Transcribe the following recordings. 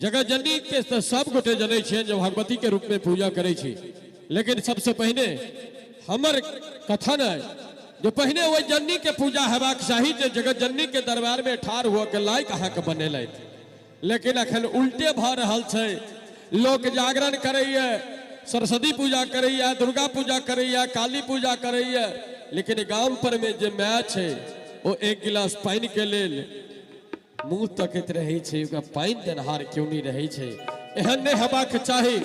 जगत जननी के तऽ सब गोटे जनै छियनि जे भगवती के रूप में पूजा करै छी, लेकिन सबसे पहिने हमर कथन है जे पहिने ओहि जननी के पूजा हेबाक चाही जे जगत जननी के दरबार में ठाढ़ हुअ के लायक अहाँके बनेलथि। लेकिन अखन उल्टे भऽ रहल छै। लोक जागरण करैए, सरस्वती पूजा करैए, दुर्गा पूजा करैए, काली पूजा करैए, लेकिन गाम पर में जे माय छै ओ एक गिलास पानि के लेल मुंह तकैत रहै छै, ओकरा पानि देनहार केओ नहि रहै छै। एहन नहि हेबाक चाही।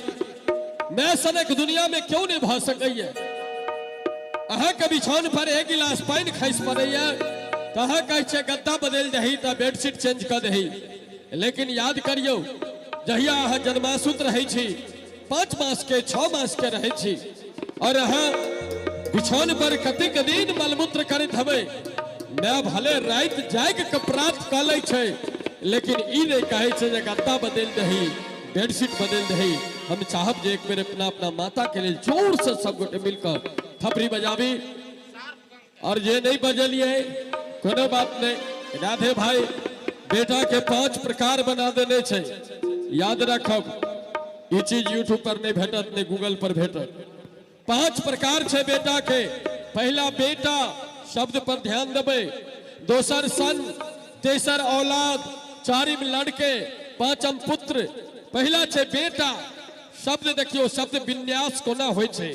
माय सनक दुनिया में केओ नहि भऽ सकैए। अहाँके बिछौन पर एक गिलास पानि खसि पड़ैए तऽ अहाँ कहै छियै गद्दा बदलि दही तऽ बेडशीट चेंज कऽ दही, लेकिन याद करियौ जहिया अहाँ जन्मासुत रहै छी, 5 मास के 6 मास के रहै छी, और अहाँ बिछौन पर कतेक दिन मलमूत्र करैत हेबै, माय भले राति जागि कऽ प्रात कऽ लै छै, लेकिन ई नहि कहै छै जे गद्दा बदलि दही, बेडशीट बदलि दही। हम चाहब जे एक बेर अपना अपना माता के लेल जोर से सब गोटे मिलकर थपड़ी बजाबी। और जे नहीं बजलिए कोनो बात नहीं, राधे भाई बेटा के 5 प्रकार बना देने छै, याद रखब ई चीज यूट्यूब पर नहीं भेटत, नहीं गूगल पर भेटत। 5 प्रकार छै बेटा के। पहला बेटा शब्द पर ध्यान देबै, दोसर सन, तेसर औलाद, चारिम लड़के, पांचम पुत्र। पहला छै बेटा शब्द, देखियो शब्द विन्यास कोना होइ छै।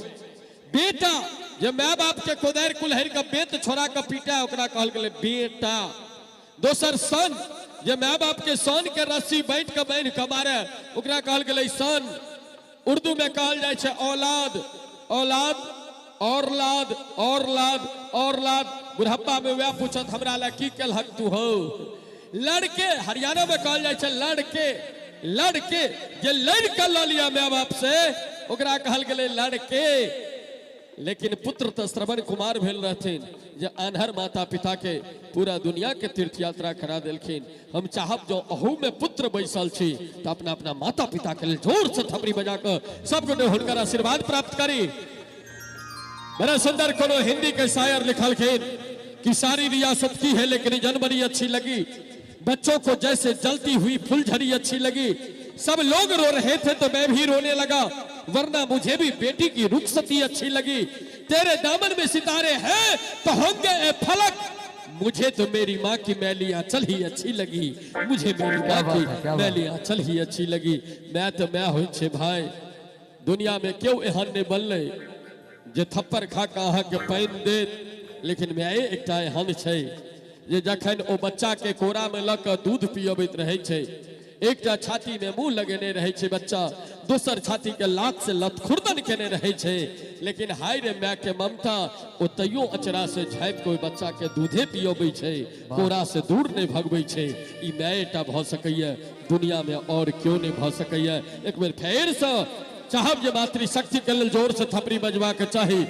बेटा जे my बाप के कोदारि कुल्हरि के बेत छोड़ा के पीटा ओकरा कहल गेलै बेटा। दोसर सन, जे my बाप के सन के रस्सी बांटि के बान्हि के मारे ओकरा कहल गेलै सन। उर्दू में कहल जाइ छै औलाद, औलाद, और लाद, और लाद, और लाद। बुढ़ापा में वह पूछत हमरा ला की केलहक तू हो। लड़के, हरियाणा में कहल जाइ छै लड़के, लड़के जे लड़ के लऽ लिया my बाप से ओकरा कहल गेलै लड़के। लेकिन पुत्र तऽ श्रवण कुमार भेल रहथिन जे आन्हर माता पिता के पूरा दुनिया के तीर्थ यात्रा करा देलखिन। हम चाहब जो अहू में पुत्र बैसल छी तऽ अपना अपना माता पिता के लेल जोर से थपड़ी बजा कऽ सब गोटे हुनकर आशीर्वाद प्राप्त करी। बड़ा सुंदर कोनो हिंदी के शायर लिखलखिन कि सारी रियासत की है लेकिन जनवरी अच्छी लगी, बच्चों को जैसे जलती हुई फुलझड़ी अच्छी लगी, सब लोग रो रहे थे तो मैं भी रोने लगा, वरना मुझे भी बेटी की रुखसती अच्छी लगी, तेरे दामन में सितारे हैं तो होंगे ए फलक, मुझे तो मेरी माँ की मैली आंचल ही अच्छी लगी, मुझे मेरी क्या माँ बात की है, क्या बात मैली आंचल ही अच्छी लगी। मैं तो मैं होइ छे भाई, दुनिया में क्यों एहन नहीं बनलै जे थप्पड़ खा के अहाँके पानि देत, लेकिन माय एकटा एहन छै जे जखन ओ बच्चा के कोरा में लऽ कऽ दूध पियबैत रहै छै, एकटा छाती में मुंह लगेने रहै छै बच्चा, दोसर छाती के लात से लतखुर्दन केने रहै छै, लेकिन हाय रे माय के ममता, ओ तैयो अचरा से झाँपि के ओहि बच्चा के दूधे पियबै छै, कोरा से दूर नहि भगबै छै। ई मायटा भऽ सकैए, दुनिया में और क्यों नहीं भऽ सकैए। एक बेर फेरसँ चाहब जे मातृशक्ति के लेल जोर से थपड़ी बजबा के चाही।